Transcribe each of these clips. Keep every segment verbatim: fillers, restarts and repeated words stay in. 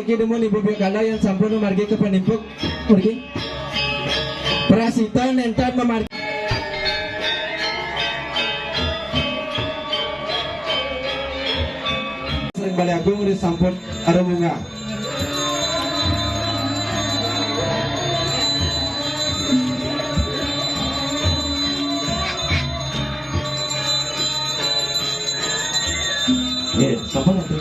Dumun ibu biakala yén sampun mamargi ka panimpuk. Mriki. Prasida nénten mamargi. Ring Balé Agung ri sampun arumunggah. Nggih, sampun, Adi.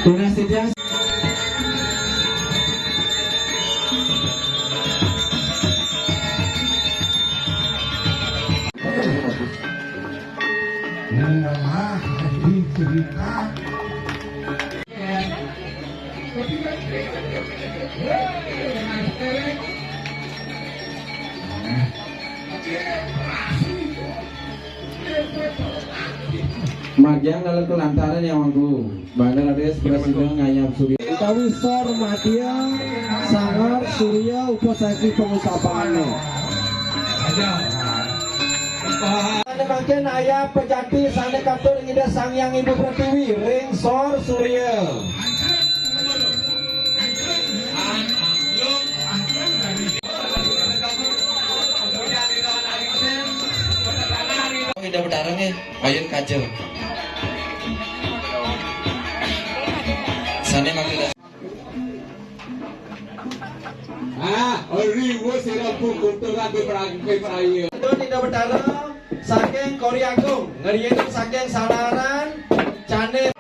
Tunas titiang. Margiang dalan kalantaran ya mangku. Bandar Ades prasida ngayab surya. Utawi sor madya sangar surya upasaji pangutapané. Sané mangkin ayab pejati sané katur ring Ida Sang Hyang Ibu Pertiwi ring sor surya. Ida Betara nggih, mayun kaja. Sané mangkin. Ah, riwa sira pun kultur lan beperagi peraya. Ida Betara. Saking Kori Agung, ngriinin saking Salaran, Candé.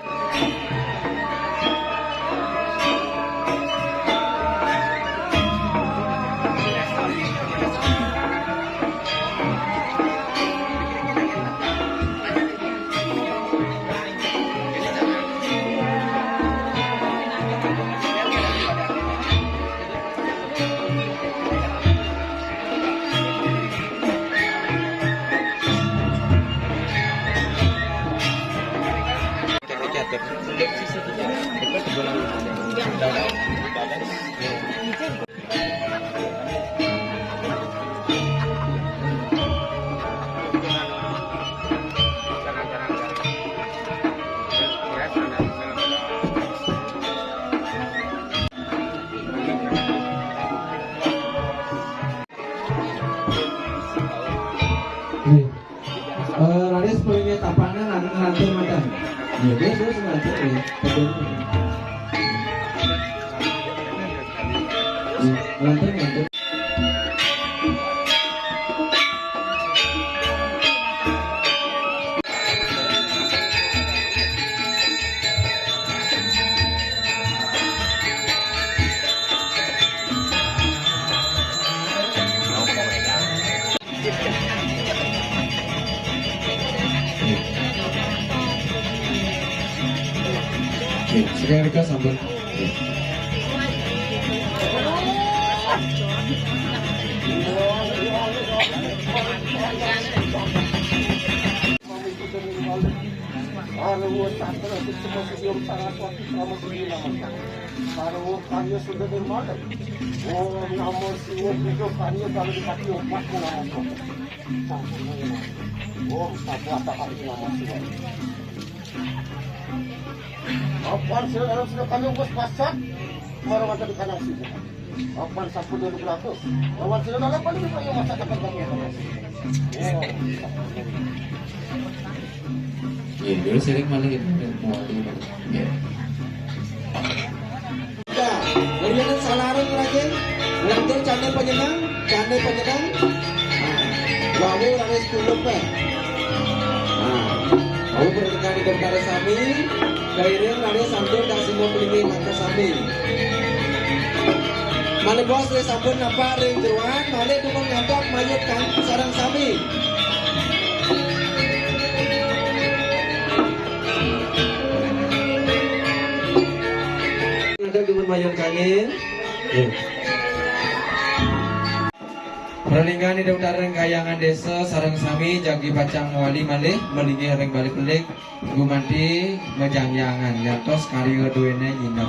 Nggih. Eh, raris pangin tapanan lan nglantur mantén. Nggih, terus, terus nglantur, nggih. Betul. Nggih, nglantur, nglantur. Sekarang kita sambut. Sarwa Tatra Suksma Subyom Saraswati Namo Subyom Namo. Sarwa Karya Sudah Nirmala. Om Namo Siwa Buddha Karya Dalam Dikati Opat Namo Subyom. Om Sabwa Tahari Namo Subyom. Apan sira dalam sira kami wis pasat marang wonten di kanang sini. Apan sampun dulu beratus. Lawan sira dalam paling lupa yang masa dapat kami. Iya, dulu sering malah itu muali. Iya. Ngriinin Salaran lagi. Lantur Candé Panyeneng, Candé Panyeneng. Nah, wau raris tulung, Pak. Nah, wau berkenan di Betara sami, kairing raris santur dak simo pelinggih mangka sami. Malih bos ri sampun napak ring jeroan, malih dumun ngadep mayut kan sareng sami. Ngadep dumun mayun kangin. Nggih. Pralinggan Ida Betara ring Kahyangan Désa sareng sami jagi pacang mawali malih malinggih ring Balé Peling gumanti majangjangan nyantos karya duéné nyinem.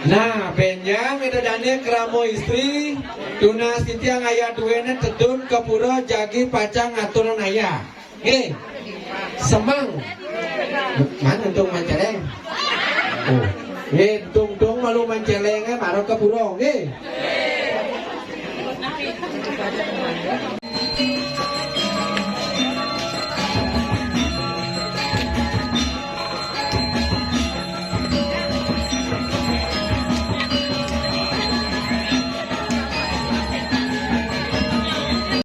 Nah, bénjang éta dané krama istri, tunas titiang aya duéné tedun ka pura jagi pacang ngaturang ayah. Nggih. Semeng. Mana Entung Mancéléng? Oh. Nggih, Entung-Entung malu Mancéléng, eh, mara ka pura, nggih.